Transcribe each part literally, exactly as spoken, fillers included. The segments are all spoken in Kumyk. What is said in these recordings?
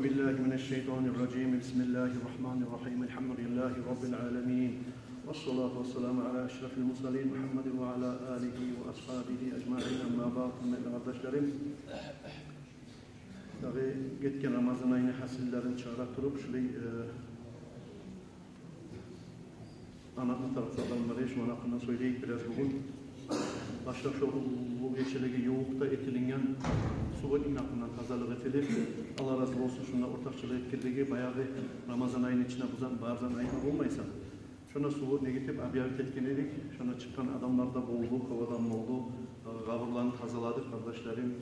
بالله من الشيطان الرجيم. بسم الله الرحمن الرحيم. الحمد لله رب العالمين. والصلاة والسلام على أشرف المرسلين محمد وعلى آله وأصحابه أجمعين. أما بعد. Гьюрметли къардашларым, дагъы гетген Рамазан айны гьасиллерин чыгъара туруп, шулай, э, анатны тарыкъ затлар бар, шуланы гьакъында сёйлейик бираз бугюн. Башлап шо уллу гечелеге ювукъда этилинген субботник гьакъындан тазалыкъ этилип, Аллагь рази болсун, шунда ортакъчылыкъ этгенлеге, баягъы Рамазан айны ичинде бу зат бар, зат айтма болмай эсе. Шонда субботник этип объявить этген эдик. Шонда чыкъгъан адамлар да болду, кёп адам болду. Къабурланы тазаладыкъ, къардашларым.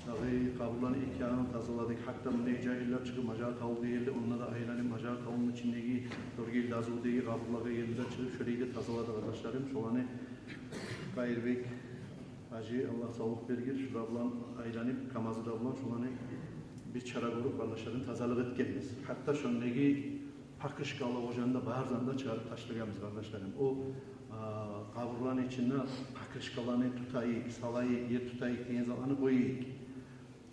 Дагъы къабурланы эки янын тазаладыкъ. Гьатта мунда жагьиллер чыгъып, Мажар таву деген ерде, онда да айланып, Мажар тавуну ичиндеги Доргел-Дазудагъы къабурлагъа ерде чыгъып, шолай да тазаладыкъ, къардашларым. Шоланы Къайырбек гьажи, Аллагь савлукъ бергир, шулар булан айланып, КамАЗлар булан шоланы бир чара гёрюп, къардашларым, тазалыкъ этгенбиз. Гьатта шондагъы покрышкалар, о жанында бар затны да чыгъарып ташлагъанбыз, къардашларым. О, а, къабурланы ичинде покрышкаланы тутайыкъ, салайыкъ, ер тутайыкъ деген затланы къояйыкъ.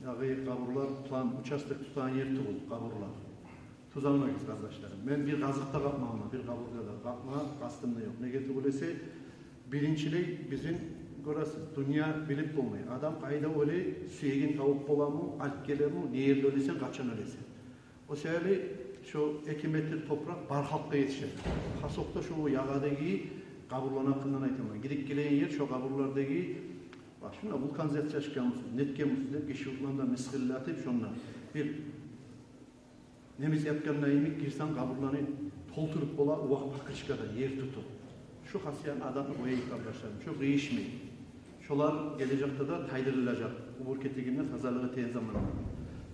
Дагъы къабурлар план, участок тутагъан ер тюгюл къабурлар. Тюз англайгъыз, къардашларым. Мен бир къазыкъ да къакъмагъанман, бир къабургъа да къакъма къастым да ёкъ. Неге тюгюл эсе, биринчилей, бизин, гёресиз, дюнья билип болмай. Адам къайда оьле, сюегин табып боламы, алып гелеми, не ерде оьлесен, къачан оьлесен. О саялы шо эки метр топуракъ бар халкъгъа етише. Хасокъда шо ягъадагъы къабурланы гьакъындан айтаман. Гирип гелеген ер, шо къабурлардагъы, бакъ, шунда вулканизация чыкъгъанмысыз, нетгенмисиз деп, гиши юртланы да мысгъыллатып, шонда бир немис ятгъанда йимик гирсенг, къабурланы толтуруп бола, увакъ покрышкада ер тутуп. Шу хасияны адамны къояйыкъ, къардашларым, шу къыйышмай. Шолар гележекде де тайдырылажакъ, къубур гетегенде тазалыкъ этеген заманда.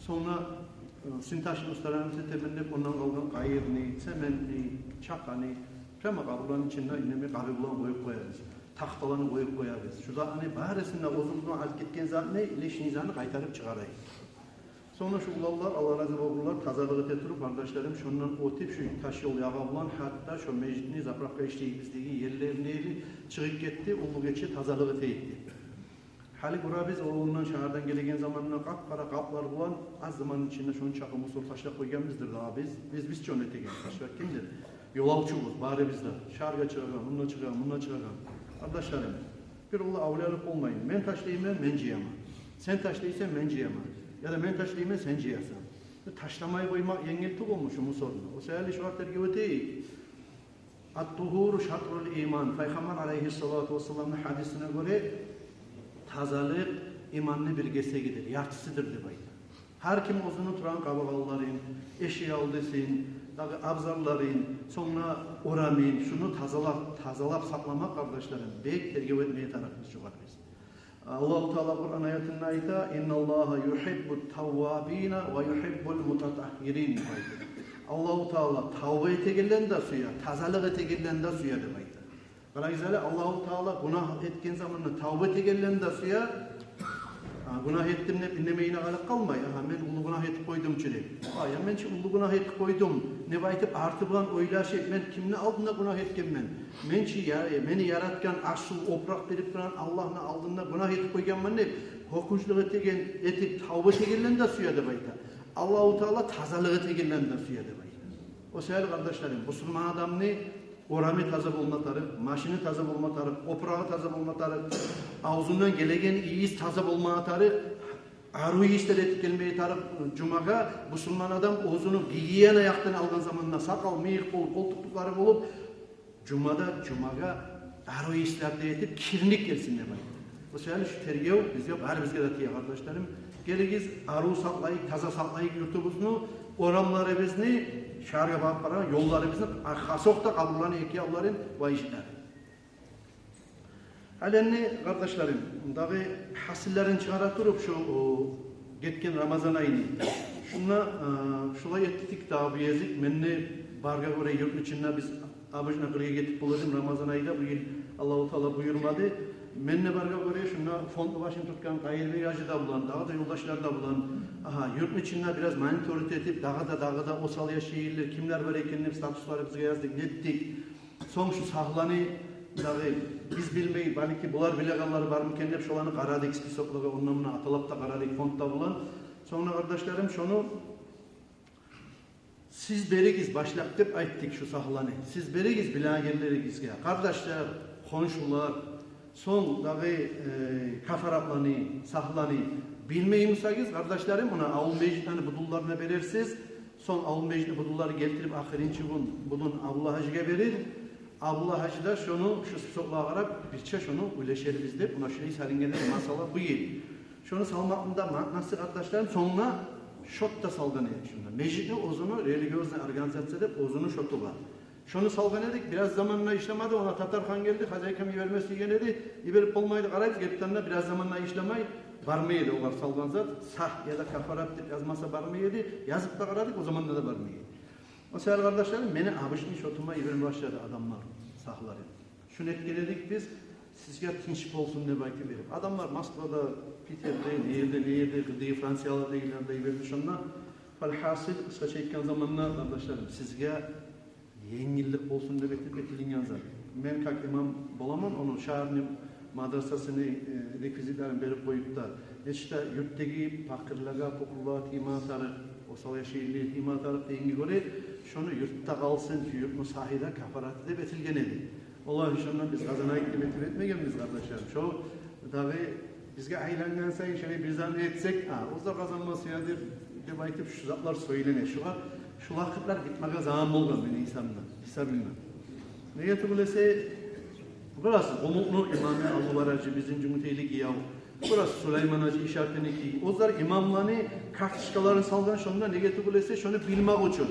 Сонг, э, синтажный устроение этемен деп, ондан къалгъан къайырны, цементни, чакъаны, прямо къабурланы ичинде инеме къабы булан къоюп къоябыз. Тахталаны къоюп къоябыз. Шуланы барысын да, оьзюбюзню алып гетген затны, лишний затны къайтарып чыгъарайыкъ. Сонг шу уланлар, Аллагь рази болгъурлар, тазалыкъ эте туруп, къардашларым, шондан оьтюп, шу таш ёл ягъа булан гьатта шу межитни заправка ишлейбиз деген ерлерине ерли чыгъып гетди, уллу гече тазалыкъ этейик деп. Гьали гёребиз, о ондан, шагьардан гелеген заманда къап-къара къаплар булан, аз заманны ичинде шончакъы мусор ташлап къойгъанбыздыр дагъы биз. Биз, биз чы ону этеген, ташлап кимдир? Ёлавчубуз барыбыз да. Шагьаргъа чыгъагъан, мунда чыгъагъан, мунда чыгъагъан. Къардашларым, бир уллу авлиялыкъ болмайын. Мен ташлайман, мен жыяман. Сен ташлайсан, мен жыяман. Яда мен ташлайман, сен жыясан. Ташламай къоймакъ енгил тюгюлмю шу мусорну? О саялы шугъар тергев этейик. Ат-тугьуру шатрул иман. Пайхаммар алайгьиссалату вассаламны гьадисине гёре, тазалыкъ иманны бир гесегидир, яртысыдыр деп айта. Гьар ким оьзюню турагъан къабургъаларын, эшик алдысын, дагъы абзарларын, сонг орамын, шуну тазалап, тазалап сакъламакъ, къардашларым, бек тергев этмеге тарыкъбыз шугъар биз. Аллагьу Таала Къуран аятында айта: «Инналлагьа югьиббут таввабина ва югьиббул мутатагьгьирин», — деп айта. Аллагьу Таала тавба этегенлени де сюе, тазалыкъ этегенлени де сюе деп айта. Къарагъыз гьали, Аллагьу Таала гюнагь этген заманда тавба этегенлени де сюе. А, гюнагь этдим деп, иннемейине къарап къалмай. Агьа, мен уллу гюнагь этип къойдум чы деп. Ай, я мен чи уллу гюнагь этип къойдум деп айтып, арты булан ойлашып, мен кимни алдында гюнагь этгенмен? Мен чи я-, мени яратгъан, аш-сув, опуракъ берип турагъан Аллагьны алдында гюнагь этип къойгъанман деп, гьёкюнчлюк этеген, этип, тавба этегенлени де сюе деп айта. Аллагьу Таала тазалыкъ этегенлени де сюе деп айта. О саялы, къардашларым, бусурман адамны орамы таза болма тарыкъ, машини таза болма тарыкъ, опурагъы таза болма тарыкъ, авзундан гелеген ийис таза болма тарыкъ, арив ийислер этип гелмеге тарыкъ жумагъа. Бусурман адам оьзюню гигиена якъдан алгъан заманда, сакъал, мыйыкъ болуп, къолтукълукълары болуп, жумада, жумагъа арив ийислер де этип, киринип гелсин деп айта. О саялы шу тергев бизге, барыбызгъа да тие, къардашларым. Гелигиз, арив сакълайыкъ, таза сакълайыкъ юртубузну, орамларыбызны, шагьаргъа барып барагъан ёлларыбызны, а, хасокъда къабурланы эки янларын ва эшиклерин. Гьали энни, къардашларым, дагъы гьасиллерин чыгъара туруп, шу, о, гетген Рамазан айны, шунда, а, шулай этдик дагъы бу гезик. Мен де, баргъа гёре, юртну ичинде биз обычно къыргъа гетип бола эдим Рамазан айда, бу йыл Аллагьу Таала буюрмады. Мен де, баргъа гёре, шунда фондну башын тутгъан Къайырбек гьажи да булан, дагъы да ёлдашлар да булан, агьа, юртну ичинде бираз мониторить этип, дагъы да, дагъы да осал яшайгъанлар кимлер бар экен деп статусларыбызгъа яздыкъ, нетдик. Сонг шу сагьланы дагъы биз билмей, балики булар билегенлери бармы экен деп, шоланы къарадыкъ списоклагъа, ондан-мундан аталап да къарадыкъ фонд да булан. Сонг да, къардашларым, шону Сиз беригиз башлап деп айтдыкъ шу сагьланы. Сиз беригиз билегенлеригизге. Къардашлар, хоншулар, сонг дагъы, э, кафаратланы, сагьланы билмей бусагъыз, къардашларым, муна авул межитлени будунларына берерсиз. Сонг авул межитни будунлары гелтирип, ахырынчы гюн будун Абдуллагь-гьажиге берир. Абдуллагь-гьажи де шону, шу сусукълагъа къарап, бирче шону уьлешербиз деп, муна шулай салынгъан эди масъала бу йыл. Шону салмакъны да маънасы, къардашларым, сонг да шот да салгъан эдик шунда. Межитни оьзюню религиозный организация деп оьзюню шоту бар. Шону салгъан эдик, бираз заманына ишлемеди, она Татархан гелди, хозяйкам йиберме сюйген эди, йиберип болмайды, къарайбыз, гетгенде бираз заманына ишлемей, бармай эди огъар салгъан зат, сагь яда кафарат деп язмаса бармай эди, язып да къарадыкъ, о заманда да бармай эди. О саялы, къардашларым, мени обычный шотума йиберип башлады адамлар сагьларын. Шуну этген эдик биз, сизге тынч болсун деп айтып берип. Адамлар Москвада, Питерде, не ерде, не ерде, къыдыгъы Франциялар дегенлер де йиберди шонда. Валгьасил, къысгъача айтгъан заманда, къардашларым, сизге енгиллик болсун деп этип этилинген зат. Мен как имам боламан, ону шагьарны мадрасасыны, э, реквизитлерин берип къоюп да, нечик де юртдагъы пакъырлагъа, пукъурлагъа тийме тарыкъ, осал яшайгъанлагъа тийме тарыкъ дегенге гёре, шону юртда къалсын, шу юртну сагьы да, кафараты деп этилген эди. Валлагь, шондан биз къазанайыкъ деп этип этмегенбиз, къардашларым. Шо дагъы бизге айлангъан сайын шолай бир зат этсек, а, оьзлер къазанмас я деп, деп айтып, шу затлар сёйлене. Шугъар, шу лакъыплар битмеге заман болгъан мени гьисабымда, гьисабымда. Неге тюгюл эсе, къарасыз, Къумукъну имамы Абдулбари-гьажи, бизин Жюнгютейлик гияв, къарасыз, Сулейман-гьажи Ишакъыники, оьзлер имамланы карточкаларын салгъан шонда, неге тюгюл эсе, шону билмек учун.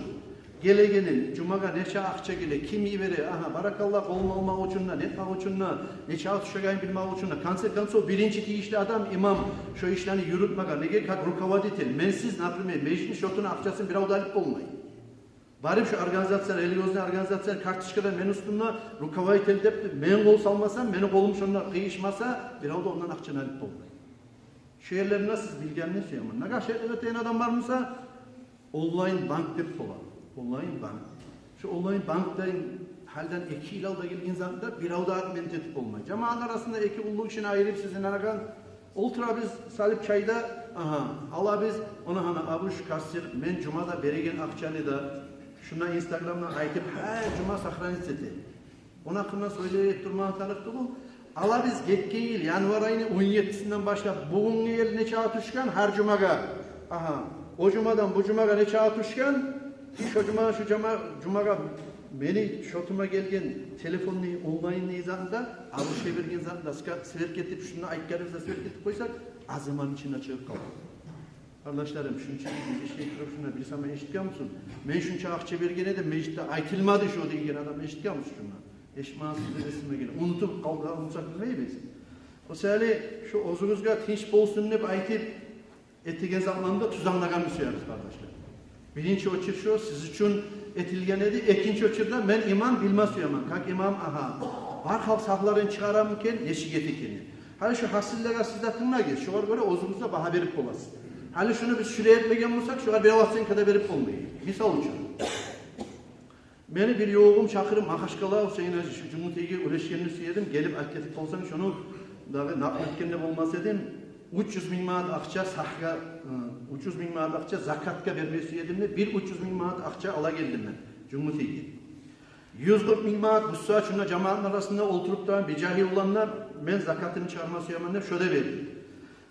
Гелегенин, жумагъа нече акъча геле, ким йибере, агьа, баракалла, къолун алмакъ учун да, нетмек учун да, нече тюшегенин билмек учун да. В конце концов, биринчи тийишли адам имам шо ишлени юрютмеге, неге, как руководитель. Менсиз, например, межитни шотуну акъчасын бирев де алып болмай. Барып шо организация, религиозный организация карточкада мени уьстюмде руководитель деп, мен къол салмасам, мени къолум шонда къыйышмаса, бирев де ондан акъчаны алып болмай. Шо ерлеринде сиз билгенни сюемен. Нагагь шо ерде этеген адам бар буса, онлайн банк деп бола. Онлайн банк. Шо онлайн банкдан гьалиден эки йыл алда гелген затны да бирев де отмена этип болмай. Жамаат арасында эки къуллукъ ишин айырып, сизин арагъа олтурабыз, салып чай да, агьа, алабыз, ону гьана, Абуш, кассир, мен жумада береген акъчаны да, шунда Инстаграмда айтып, гьар жума сохранить эте. Ону гьакъында сёйлеп турмагъа тарыкъ тюгюл. Алабыз, гетген йыл январь айны он еттисинден башлап бугюнге ерли нече тюшген гьар жумагъа. Агьа. О жумадан бу жумагъа нече тюшген? Шо жума, шо жума, жумагъа мени шотума гелген телефонну онлайнны затында, Абуш берген затында ска-, сверка этип, шунда айтгъаныбызда сверка этип къойсакъ, аз заманны ичинде чыгъып къала. Къардашларым, шунча йыл биз ишлей туруп, шунда бир сама эшитгенмисиз? Мен шунча акъча берген эдим, межитде айтылмады шо деген адам эшитгенмисиз шунда? Эшитмегенсиз деп эсиме геле. Унутуп къалгъан буса билмейбиз. О саялы шо оьзюгюзге тынч болсун деп айтып этеген затланы да тюз англагъанны сюебиз, къардашлар. Биринчи очередь шо сиз учун этилген эди, экинчи очередьде мен имам билме сюемен. Как имам, агьа, бар халкъ сагьларын чыгъарамы экен, нечик эте экен. Гьали шо гьасиллеге сиз де тынглагъыз, шогъар гёре оьзюгюз де багьа берип боласыз. Гьали шуну биз шулай этмеген бусакъ, шогъар бир оценка да берип болмай. Мисал учун, мени бир ювугъум чакъырып, Махачкъала, Гьусейн-гьажи, шу Жюнгютейге уьлешгенни сюе эдим, гелип алып гетип къалсанг, шону дагъы накъл этген де болмас эдим. Уьч юз минг манат акъча сагьгъа, ы, уьч юз минг манат акъча закатгъа берме сюе эдим де, бир уьч юз минг манат акъча ала гелдим мен Жюнгютейге. Юз къыркъ минг манат, бу сагьат шунда жамаатны арасында олтуруп тургъан бир жагьил улан да, мен закатымны чыгъарма сюемен деп, шо да берди.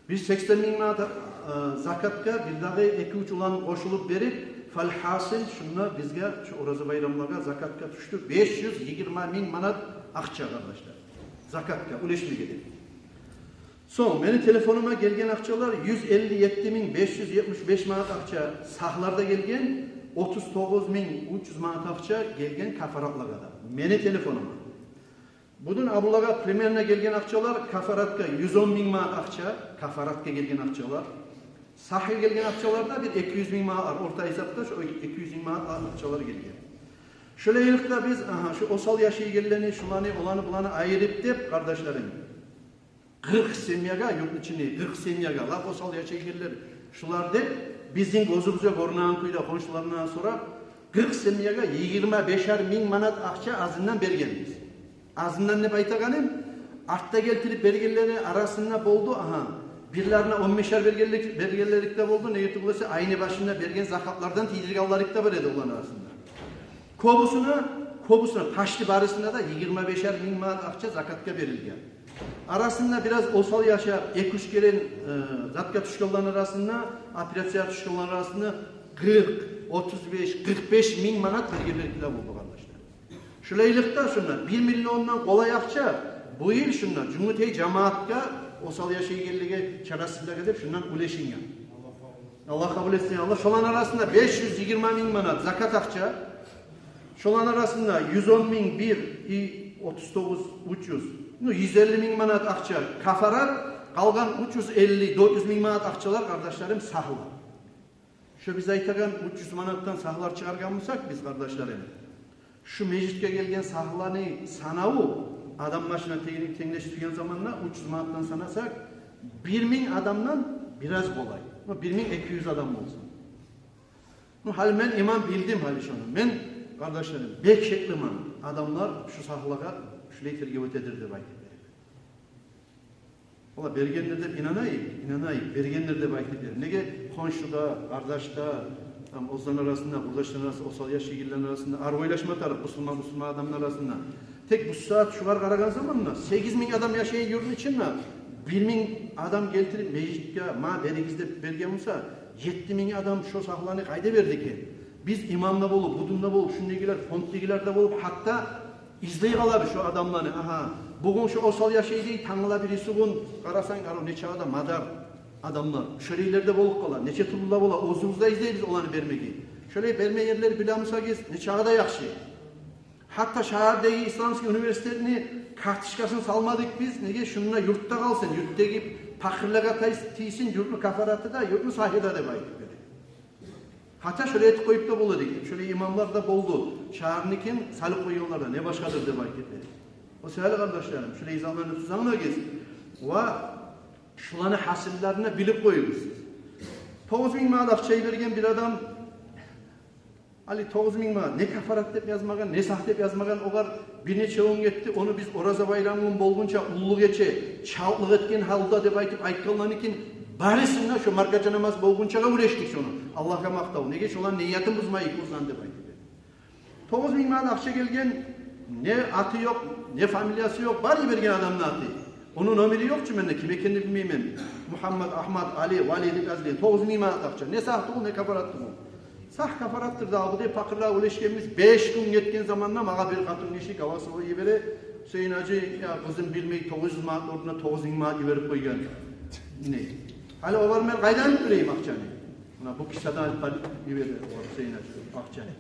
Бир сексен минг манат, э, закатгъа бир дагъы эки-уьч улан къошулуп берип, фалгьасил, шунда бизге шу Ораза байрамлагъа закатгъа тюшдю беш юз йигирма минг манат акъча, къардашлар. Закатгъа уьлешмеге деп. Сонг мени телефонума гелген акъчалар: юз элли етти минг беш юз етмиш беш манат акъча сагьларда гелген, отуз тогъуз минг уьч юз манат акъча гелген кафаратлагъа да. Мени телефонума. Будун Абдуллагьгъа примерно гелген акъчалар: кафаратгъа юз он минг манат акъча, кафаратгъа гелген акъчалар. Сагьгъа гелген акъчалар да бир эки юз минг манат, орта гьисапда шо эки юз минг манат акъчалар гелген. Шолайлыкъда биз, агьа, шу осал яшайгъанланы, шуланы, оланы, буланы айырып деп, къардашларым, къыркъ семьягъа, юртну ичинде къыркъ семьягъа, лап осал яшайгъанлар шулар деп, бизин гёзюбюзге гёрюнеген кюйде хоншуларындан сорап, къыркъ семьягъа йигирма бешер минг манат акъча азындан бергенбиз. Азындан деп айтагъаным, артда гелтирип бергенлени арасында болду, агьа, Бирлерине он бешер бергенлик, бергенлери де болду. Неге тюгюл эсе, айны башында берген закатлардан тийдиргенлери де бар эди оланы арасында. Кёбюсюне, кёбюсюне, почти барысына да йигирма бешер минг манат акъча закатгъа берилген. Арасында бираз осал яшап, эки-уьч керен, э, затгъа тюшгенлени арасында, операциягъа тюшгенлени арасында къыркъ, отуз беш, къыркъ беш минг манат бергенлери де болду, къардашлар. Шулайлыкъда шунда бир миллиондан къолай акъча бу йыл шунда Жюнгютей жамиятгъа, осал яшайгъанлагъа, чарасызлагъа деп шундан уьлешинген. Аллагь къабул этсин, Аллагь. Шоланы арасында беш юз йигирма минг манат закат акъча, шоланы арасында юз он минг бир и отуз тогъуз, уьч юз, ну, юз элли минг манат акъча кафарат, къалгъан уьч юз элли, дёрт юз минг манат акъчалар, къардашларым, сагьла. Шо биз айтагъан уьч юз манатдан сагьлар чыгъаргъан бусакъ биз, къардашларым, шу межитге гелген сагьланы санаву адам башына тенг-, тенглешдирген заманда уьч юз манатдан санасакъ, бир минг адамдан бираз къолай. Ну, бир минг эки юз адам болсун. Ну, гьали мен иман билдим гьали шону. Мен, къардашларым, бек шеклимен, адамлар шу сагьлагъа шулай тергев этедир деп айтып берип. Валлагь, бергендир деп инанайыкъ, инанайыкъ, бергендир деп айтып берип. Неге, хоншуда, къардашда, там, оьзлени арасында, къурдашланы арасында, осал яшайгъанланы арасында, арив ойлашма тарыкъ, бусурман, бусурман адамланы арасында. Тек бу сагьат шугъар къарагъан заманда сегиз минг адам яшайгъан юртну ичинде бир минг адам гелтирип межитге ма беригиз деп берген буса, етти минг адам шо сагьланы къайда берди экен? Биз имамда болуп, будунда болуп, шундагъылар, фонддагъылар да болуп, гьатта излей къалабыз шо адамланы. Агьа, бугюн шо осал яшай дей, тангала бирисигюн къарасанг, арив, нече адам мадар адамлар. Шолайлар да болуп къала. Нече тюрлю де бола, оьзюбюз де излейбиз оланы бермеге. Шолай берме ерлер биле бусагъыз, нечакъы да яхшы. Гьатта шагьардагъы исламский университетни карточкасын салмадыкъ биз. Неге, шунда юртда къалсын, юртдагъы пакъырлагъа тай-, тийсин, юртну кафараты да, юртну сагьы да деп айтып берип. Гьатта шолай этип къоюп да бола деген. Шолай имамлар да болду. Шагьарныкин салып къойгъанлар да, не башгъадыр деп айтып берип. О саялы, къардашларым, шолай затланы тюз англагъыз. Ва шуланы гьасиллерин билип къоюгъуз. Тогъуз минг манат акъча йиберген бир адам, гьали тогъуз минг манат, не кафарат деп язмагъан, не сагь деп язмагъан, огъар бир нече гюн гетди, ону биз Ораза байрам гюн болгъунча уллу гече чалтлыкъ этген гьалда деп айтып айтгъанланы кин, барысын да шо маркача намаз болгъунчагъа уьлешдик шону. Аллагьгъа макътав. Неге, шоланы ниятын бузмайыкъ, бузгъан деп айтып. Тогъуз минг манат акъча гелген, не аты ёкъ, не фамилиясы ёкъ, бар йиберген адамны аты. Ону номери ёкъ чу менде, ким экенин билмеймен. Мухаммад, Агьмат, Али, Вали деп язылгъан. Тогъуз минг манат акъча. Не сагь тюгюл, не кафарат тюгюл. Сагь кафараттыр да, бу деп пакъырлагъа уьлешгенбиз. Беш гюн гетген заманда магъа бир къатын гиши голосовой йибере: «Гьюсейин гьажи, я, къызым билмей тогъуз юз манат орнуна тогъуз минг манат йиберип къойгъан». Не? Гьали огъар мен къайдан берейим акъчаны? Муна бу кисадан алып барып йибере огъар Гьюсейин гьажи акъчаны.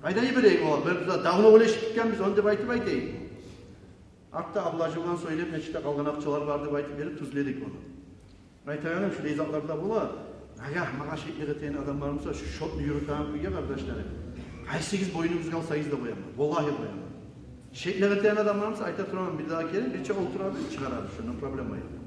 Къайдан йиберейим огъар? Бир де давно уьлешип битгенбиз ону деп айтып айтайыкъ. Артда аблажы булан сёйлеп, нечик де къалгъан акъчалар бар деп айтып берип тюзледик ону. Айтагъаным, шулай затлар да бола. Нагагь магъа шеклик этеген адамлар буса, шу счётну юрютеген кюйге, къардашларым, къайсыгъыз бойнугъузгъа алсагъыз да къояман. Валлагьи, къояман. Шеклик этеген адамлар буса, айта тураман, бир дагъы гелип, бирче олтурабыз, чыгъарабыз, шундан проблема ёкъ.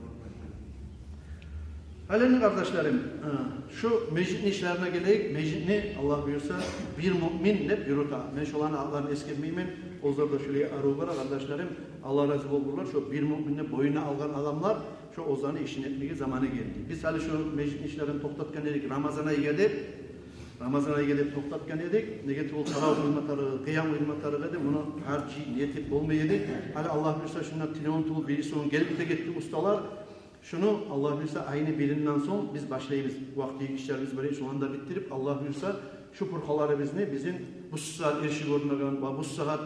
Гьали энни, къардашларым, э, шу межитни ишлерине гелейик. Межитни, Аллагь буюрса, бир муъмин деп юрюте. Мен шоланы атларын эсгермеймен. Оьзлер де шулай арив бара, къардашларым. Аллагь рази болгъурлар. Шо бир муъминни бойнуна алгъан адамлар, шо оьзлени ишин этмеге заманы гелди. Биз гьали шо межитни ишлерин токътатгъан эдик Рамазан айгъа деп. Рамазан айгъа деп токътатгъан эдик. Неге тюгюл, таравигь къылма тарыкъ, къыям къылма тарыкъ эди. Муну гьар жыйын этип болмай эди. Гьали, Аллагь буюрса, шунда тюнегюн тюгюл, бирисигюн гелип де гетди усталар. Шуну, Аллагь буюрса, айны биринден сонг биз башлайбыз. Вакъти ишлерибиз бар, шуланы да битдирип, Аллагь буюрса, шу пурхаларыбызны, бизин бу сагьат эрши гёрюнеген ва бу сагьат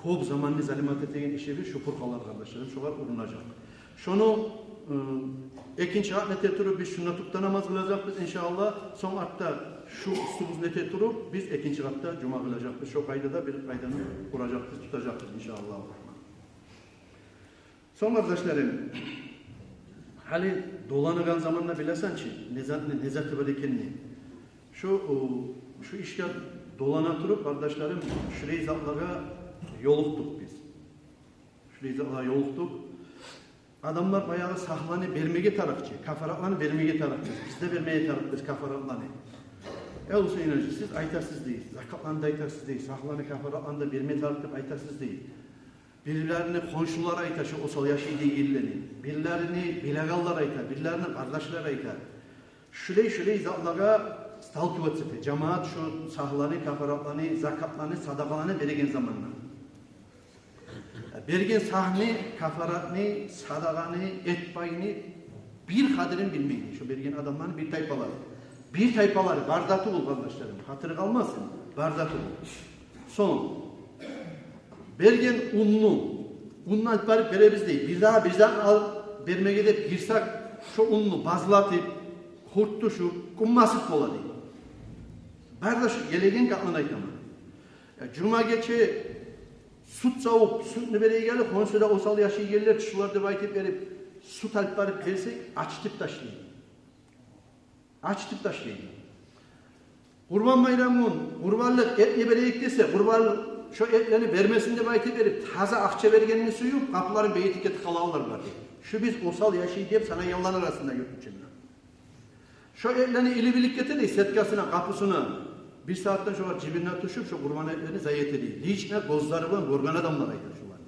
кёп заманны залимат этеген ишибиз шу пурхалар, къардашларым, шогъар урунажакъ. Шону, э, экинчи къат нете туруп, биз шунда тюпде намаз къылажакъбыз, иншааллагь. Сонг артда шу уьстюбюз нете туруп, биз экинчи къатда жума къылажакъбыз. Шо къайдада бир къайданы къуражакъбыз, тутажакъбыз, иншааллагь. Сонг, къардашларым, гьали доланагъан заманда билесен чи, не зат, не, не заты бар экенни. Шу, о, шу ишге долана туруп, къардашларым, шулай затлагъа ёлукъдукъ биз. Шулай затлагъа ёлукъдукъ. Адамлар баягъы сагьланы бермеге тарыкъ чы, кафаратланы бермеге тарыкъ чы. Биз де бермеге тарыкъ биз кафаратланы. «Эй, Гьюсейин гьажи, сиз айтасыз, – дей, – закатланы да айтасыз, – дей, – сагьланы, кафаратланы да берме тарыкъ деп айтасыз», – дей. Бирлерини хоншулары айта шо осал яшай дегенлени, бирлерини билегенлер айта, бирлерини къардашлары айта. Шулай-шулай затлагъа сталкиваться эте. Жамаат шо сагьланы, кафаратланы, закатланы, садагъаланы береген заманда, берген сагьны, кафаратны, садагъаны, этпайны бир къадирин билмейди шо берген адамланы бир тайпалары. Бир тайпалары, бар да тюгюл, къардашларым, хатири къалмасын, бар да тюгюл. Сонг, берген унну, унну алып барып беребиз дей. Бирдагъы бир зат алып бермеге деп гирсек, шо унну базлатып, къурт тюшюп, къуммасып бола дей. Бар да шо гелеген къатланы айтаман. Я, жума гече сют савуп, сютню берейгенли, хоншуда осал яшайгенлер, тюшюлер деп айтып берип, сют алып барып берсек, ачытып ташлайды. Ачытып ташлайды. Къурбан байрам гюн къурбанлыкъ этни берейик десе, къурбан шо этлени бермесин деп айтып берип, таза акъча бергенни сююп, къапуларын бегитип гетип къалагъанлар бар дей. Шу биз осал яшай деп санайгъанланы арасында юртну ичинде. Шо этлени илип-илип гете дей сеткасына, къапусуна, бир сагьатдан шолар жибине тюшюп, шо къурбан этлени зая эте дей. Лично гёзлери булан гёрген адамлар айта шоланы.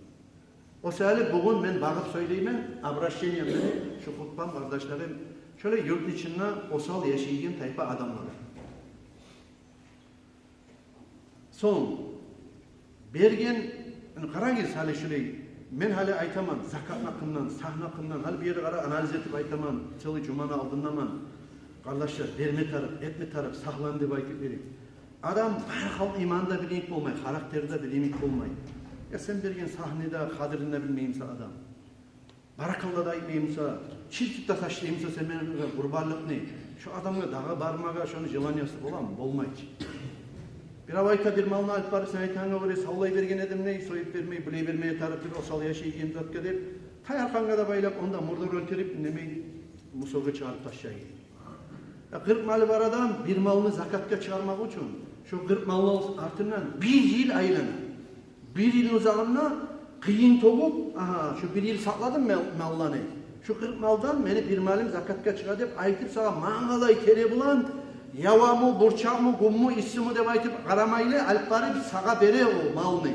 О саялы бугюн мен багъып сёйлеймен, обращение мени, шу хутбам, къардашларым, шолай юртну ичинде осал яшайгъан тайпа адамлар. Сонг, берген, яни, къарагъыз гьали шулай, мен гьали айтаман, закатны гьакъындан, сагьны гьакъындан, гьали бу ерде къара, анализ этип айтаман, целый жуманы алдындаман. Къардашлар, берме тарыкъ, этме тарыкъ, сагьланы деп айтып берип. Адам, бар халкъ иманы да билип болмай, характери де билип болмай. Я сен берген сагьны да, къадирин де билмей буса адам, баракалла да айтмай буса, чиртип де ташлай буса сен мени къурбанлыкъны, шо адамгъа дагъы бармагъа шону желаниясы боламы? Болмай чы. Бирев айта, бир малны алып барып, сен айтагъангъа гёре, савлай берген эдим дей, союп бермей, булай бермеге тарыкъ, бир осал яшайгъан затгъа деп, таяр къангъа да байлап, онда мурдар оьлтюрюп, немей, мусоргъа чыгъарып ташлай. Я, къыркъ малы бар адам бир малны закатгъа чыгъармакъ учун, шо къыркъ малны артындан бир йыл айлана. Бир йылны узагъында къыйын тёгюп, агьа, шу бир йыл сакъладым мен малланы, шу къыркъ малдан мени бир малым закатгъа чыгъа деп айтып, сагъа мангалай тери булан, явамы, бурчакъмы, гюнмю, иссими деп айтып къарамайлы, алып барып сагъа бере о малны.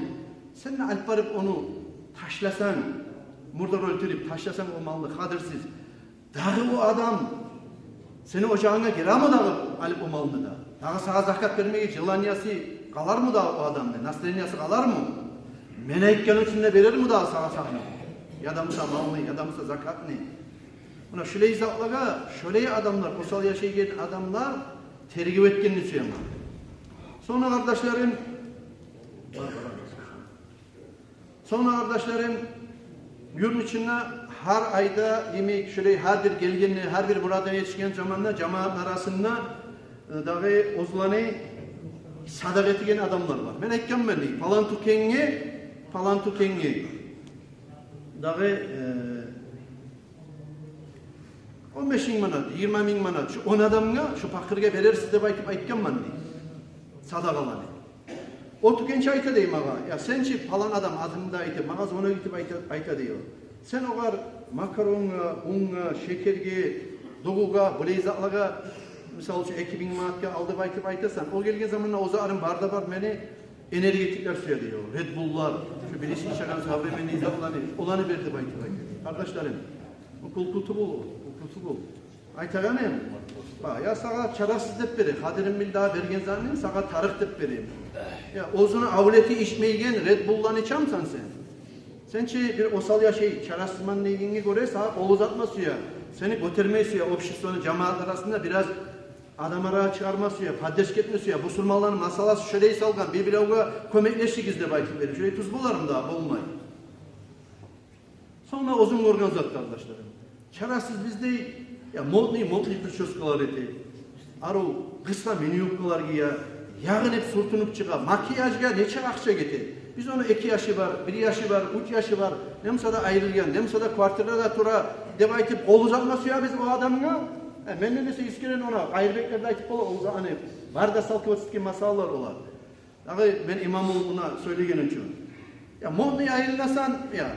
Сен де алып барып ону ташласанг, мурдар оьлтюрюп ташласанг о малны, къадирсиз, дагъы о адам сени ожагъынга гиреми дагъы алып о малны да? Дагъы сагъа закат бермеге желаниясы къалармы дагъы о адамны? Настроениясы къалармы? Мен айтгъан учун да берерми дагъы сагъа сагьны? Яда буса малны, яда буса закатны? Муна шулай затлагъа шолай адамлар, осал яшайгъан адамлар тергев этгенни сюемен. Сонг, къардашларым, сонг, къардашларым, юртну ичинде гьар айда, демек, шулай гьар бир гелгенде, гьар бир мурадына етишген заманда жамаатны арасында, э, дагъы оьзлени садагъа этеген адамлар бар. Мен айтгъанман дей, палан тюкенге, палан тюкенге дагъы, э, он беш минг манат, йигирма минг манат, шу он адамгъа, шу пакъыргъа берерсиз деп айтып айтгъанман дей садагъаланы. О тюкенчи айта дей магъа, я сен чи, палан адам, атынгны да айтып, магъа звонок этип айта, айта дей о. Сен огъар макаронгъа, унгъа, шекерге, дугъугъа, булай затлагъа, мисал учун, эки минг манатгъа ал деп айтып айтасан. О гелген заманда о затларын бар да бар, мени энергетиклер сюе дей о. Red Bull'лар, шу бириси ичеген современный затланы, оланы бер деп айтып айта дей. Къардашларым, бу къуллукъ тюгюл, бу къуллукъ тюгюл. Айтагъаным, ба, я сагъа чарасыз деп бере, къадирин бил, дагъы берген затны сагъа тарыкъ деп бере. Я оьзюню авлети ичмейген Red Bull'ланы ичемисен сен? Сен чи бир осал яшай, чарасызман дегенге гёре сагъа къол узатма сюе, сени гётерме сюе, обществону, жамаат арасында бираз адам арагъа чыгъарма сюе, поддержка этме сюе, бусурманланы масъаласы шолай салгъан, бир-биревге кёмеклешигиз деп айтып бере. Шолай тюз болармы дагъы? Болмай. Сонг да оьзюм гёрген зат, къардашларым. Чарасыз биз дей, я модный, модный причёскалар эте. Арив къысгъа мини-юбкалар гие, ягъынып, сюртюнюп чыгъа. Макияжгъа нече акъча гете? Биз ону эки яшы бар, бир яшы бар, уьч яшы бар, не буса да айрылгъан, не буса да квартирада тура деп айтып къол узатма сюебиз о адамгъа. Э, менден эсе искренне ону Къайырбеклер де айтып бола, о затны, бар да сталкиваться этген масъалалар олар. Дагъы мен имам болуп муна сёйлеген учун. Я модный айланасан, я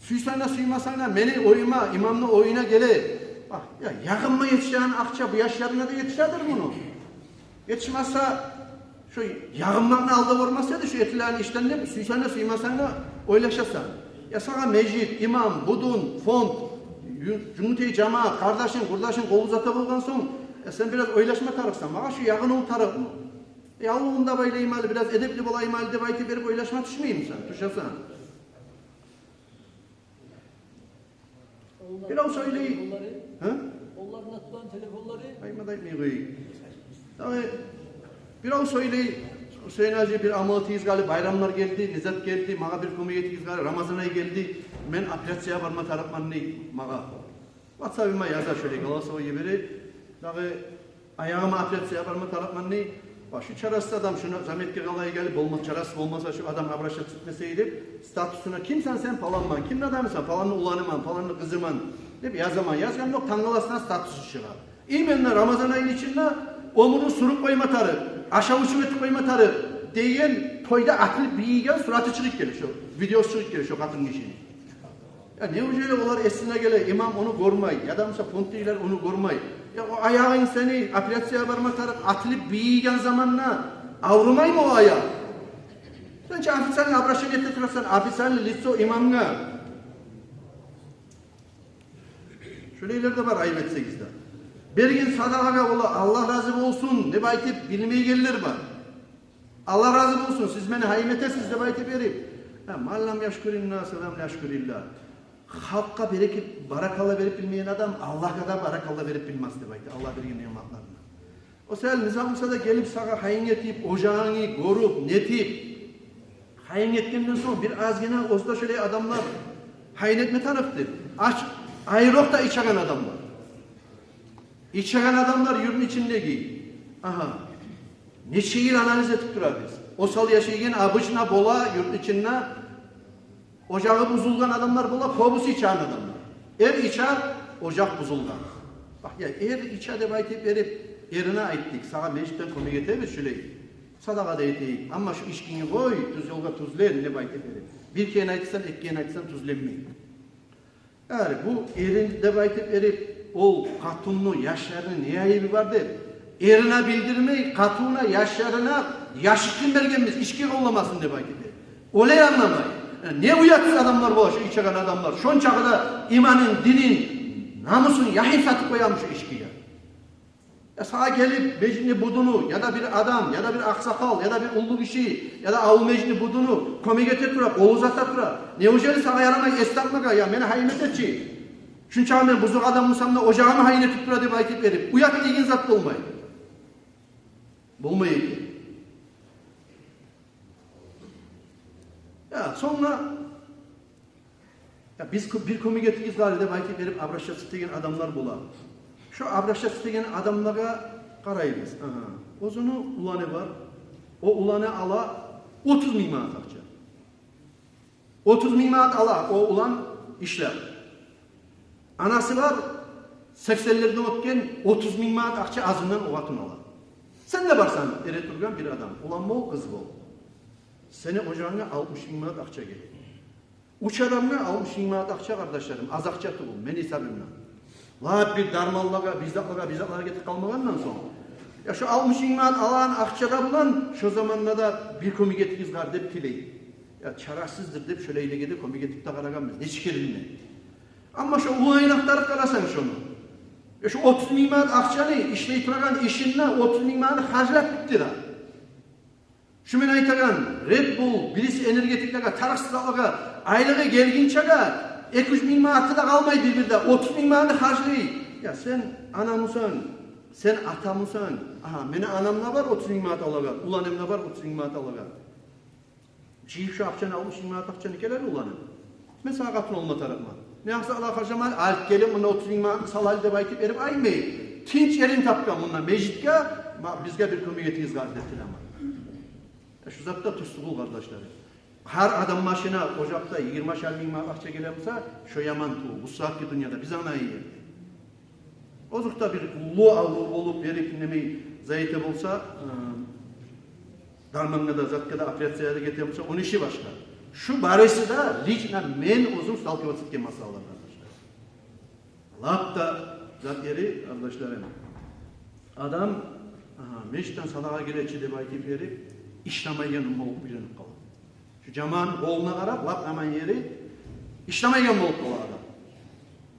сюйсенг де, сюймесенг де, мени оюма, имамны оюна геле. Бакъ, я ягъынма етишеген акъча бу яшларынга да етишедир муну. Етишмесе, Шо ягъынмакъны алда бармас эди, шо этилеген ишден деп, сюйсенг де, сюймесенг де ойлашасан. Я сагъа межит, имам, будун, фонд, ю-, жумутей жамаат, къардашынг, къурдашынг къол узата болгъан сонг, э, сен бираз ойлашма тарыкъсан: «Магъа шо ягъынмакъ тарыкъмы? Э, авлумда байлайым гьали, бираз эдепли болайым гьали», — деп айтып берип ойлашма тюшмеймисен? Тюшесен. Бирев сёйлей. Телефонлары. Гьа? Олар унутгъан телефонлары. Айтма да айтмай къояйым. Дагъы бирев сёйлей: «Гьусейн гьажи, бир амал этигиз гьали, байрамлар гелди, не зат гелди, магъа бир кёмек этигиз гьали, Рамазан ай гелди, мен операция барма тарыкъман», — дей магъа. Ватсабыма яза шолай, голосовой йибере. Дагъы аягъыма операция барма тарыкъман дей. Башы чарасыз адам, шуну заметке къалай гелип, болма-, чарасыз болмаса, шу адам обращаться этмесе эди деп, статусуна: «Кимсен сен?» — «Паланман». «Кимни адамысан?» — «Паланны уланыман, паланны къызыман», — деп язаман. Язгъан ёкъ, тангала астына статусу чыгъа. Именно Рамазан айны ичинде оьмюрюн сюрюп къойма тарыкъ, ашав-ичив этип къойма тарыкъ деген, тойда атылып бийийген сураты чыгъып геле, шо видеосу чыгъып геле шо къатын гишини. Я, неужели олар эсине геле, имам ону гёрмей, яда буса фондагъылар ону гёрмей? Я, о аягъынг сени операция барма тарыкъ, атылып бийийген заманда аврумаймы о аягъынг? Сен чи официальный обращение эте турасан, официальный лицо имамгъа. Шолайлар да бар, айып этсегиз де. Берген садагъагъа бола «Аллагь рази болсун» деп айтып билмейгенлер бар. «Аллагь рази болсун, сиз мени гьайым этесиз» деп айтып берип. Гьа, «Ман лам яшкурин-наса лам яшкуриллагь». Халкъгъа береке-, баракалла берип билмейген адам Аллагьгъа да баракалла берип билмес деп айта, Аллагь берген ниъматларына. О саялы не зат буса да гелип сагъа гьайын этип, ожагъынгны гёрюп, нетип, гьайын этгенден сонг бир азгъына оьзю де шолай адамлар гьайын этме тарыкъдыр. Ач, айрокъда ичеген адамлар. Ичеген адамлар юртну ичиндеги. Агьа. Нече йыл анализ этип турабыз. Осал яшайгъан, обычно бола юртну ичинде, ожагъы бузулгъан адамлар бола, кёбюсю ичеген адамлар. Эр иче, ожакъ бузулгъан. Бакъ, я, эр иче деп айтып берип, эрине айтдыкъ: «Сагъа межитден кёмек этебиз шулай, садагъа да этейик. Амма шу ичкини къой, тюз ёлгъа тюзлен», — деп айтып берип. Бир керен айтсанг, эки керен айтсанг, тюзленмей. Яни бу эрин деп айтып берип, ол къатынны, яшларыны не айыбы бар деп, эрине билдирмей, къатынына, яшларына яшыртгъын бергенбиз, ички къолламасын деп айтып берип. Олай англамай. Э, не уятсыз адамлар бола шу ичеген адамлар. Шончакъы да иманын, динин, намусун яхын сатып къоямы шу ичкиге? Я сагъа гелип межитни будуну, яда бир адам, яда бир акъсакъал, яда бир уллу гиши, яда авул межитни будуну кёмек эте тура, къол узата тура. Неужели сагъа ярамай эс тапмагъа: «Я, мени гьайым эте чи. Шунчакъы мен бузукъ адам бусам да, ожагъымны гьайын этип тура», — деп айтып берип, уят деген зат болмай. Болмай экен. Я, сонг да, я, биз кё-, бир кёмек этигиз гьали деп айтып берип обращаться этеген адамлар бола. Шо обращаться этеген адамлагъа къарайбыз. Агьа. Оьзюню уланы бар. О уланы ала отуз минг манат акъча. Отуз минг манат ала о улан ишлеп. Анасы бар, сексенлерден оьтген, отуз минг манат акъча азындан о къатын ала. Сен де барсан, эретургъан бир адам, улан бол, къыз бол. Сени ожагъынга алтмыш минг манат акъча геле. Уьч адамгъа алтмыш минг манат акъча, къардашларым, аз акъча тюгюл, мени гьисабымдан. Лап бир дарманлагъа, бир затлагъа, бир затлагъа гетип къалмагъандан сонг, я, шо алтмыш минг манат алагъан акъча да булан шо заманда да бир кёмек этигиз гьар деп тилей. Я, чарасыздыр деп, шолайлеге де кёмек этип де къарагъанбыз нече керен де. Амма шо уланын ахтарып къарасанг шону, я, шо отуз минг манат акъчаны ишлей турагъан ишинде отуз минг манатны харжлап битди де. Шу мен айтагъан Red Bull, бириси энергетиклеге, тарыкъсыз затлагъа айлыгъы гелгинче де эки-уьч минг манаты да къалмай бир-бирде, отуз минг манатны харжлай. Я, сен анамысан, сен атамысан? Агьа, мени анам да бар отуз минг манат алагъан, уланым да бар отуз минг манат алагъан. Жыйып шо акъчаны, алтмыш минг манат акъчаны гелер уланым. Мен сагъа къатын болма тарыкъман. Не акъса ала харжлама, алып гелип мунда отуз минг манат салайым деп айтып берип айтмай. Тынч ерин тапгъан мунда межитге, ма, бизге бир кёмек этигиз гьар деп тилей. Шу зат да тюз тюгюл, къардашларым. Гьар адам башына ожакъда йигирмашар минг манат акъча геле буса, шо яман тюгюл бу сагьатгъы дюньяда, биз ана ерде. Озокъда, бир уллу аврув болуп, берип, немей, зат эте буса, э, дармангъа да, затгъа да, операциягъа да гете буса, ону иши башгъа. Шу барысы да лично мен оьзюм сталкиваться этген масъалалар, къардашлар. Лап да зат ери, къардашларым, адам Агьа, межитден садагъа геле чи деп айтып берип, ишлемейген болуп уьйленип къала. Шу жамаатны къолуна къарап, лап аман ери, ишлемейген болуп къала адам.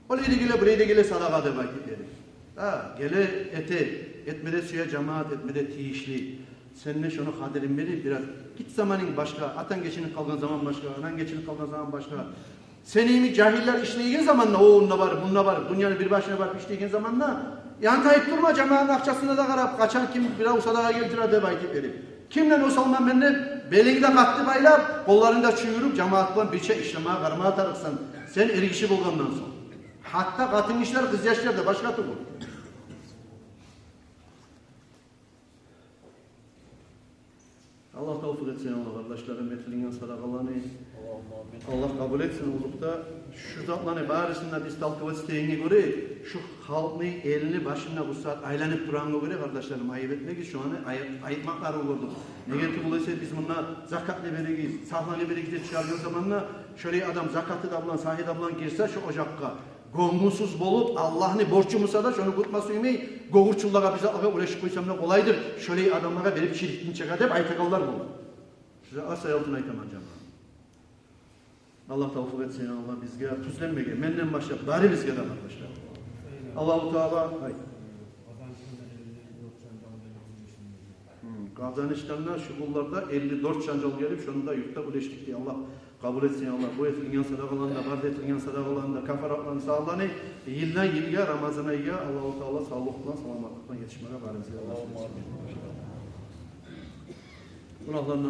Олай да геле, булай да геле садагъа деп айтып берип. Гьа, геле, эте, этме де сюе жамаат, этме де тийишли. Сен де шону къадирин билип, бираз гиччи заманынг башгъа, атанг гечинип къалгъан заман башгъа, ананг гечинип къалгъан заман башгъа. Сени йимик жагьиллер ишлейген заманда, о, онда бар, мунда бар, дюньяны бир башына барып ишлейген заманда, янтайып турма, жамаатны акъчасына да къарап, къачан ким бирев садагъа гелтире деп айтып берип. Кимден осалман мен деп, белингни де къатты байлап, къолларынгны да чюйюрюп, жамаат булан бирче ишлемеге къарамагъа тарыкъсан, сен эргиши болгъандан сонг. Гьатта къатынгишилер, къызъяшлар да башгъа тюгюл. Аллагь тавфикъ этсин, Аллагь, къардашларым, этилинген садагъаланы. Аллагьумма амин. Аллагь къабул этсин. Озокъда, шу затланы барысын да биз талкъып этегенге гёре, шу халкъны, элни башында бу сагьат айланып турагъангъа гёре, къардашларым, айып этмегиз, шуланы ай-, айтмакълары болду. Неге тюгюл эсе, биз мунда закатны беригиз, сагьланы беригиз деп чыгъаргъан заманда, шолай адам закаты да булан, сагьы да булан гирсе шу ожакъгъа, гёнгюсюз болуп, Аллагьны борчу буса да, шону кютме сюймей, гёгюрчюнлеге, бир затлагъа уьлешип къойсам да къолайдыр, шолай адамлагъа берип чиритгинчеге деп айтагъанлар болар. Сизге ас аялтын айтаман, жамаат. Аллагь тавфикъ этсин, Аллагь, бизге тюзленмеге, менден башлап, барыбызгъа да, къардашлар. Аллагьу Таала, ай. Гьм, Къазанышдан да шу гюнлерде элли дёрт жанжал гелип, шону да юртда уьлешдик дей. Аллагь къабул этсин, Аллагь. Бу этилген садагъаланы да, бары да этилген садагъаланы да, кафаратланы, сагьланы, йылдан йылгъа, Рамазан айгъа Аллагьу Таала савлукъ булан, саламатлыкъ булан етишмеге барыбызгъа да насип этсин. Гюнагьлардан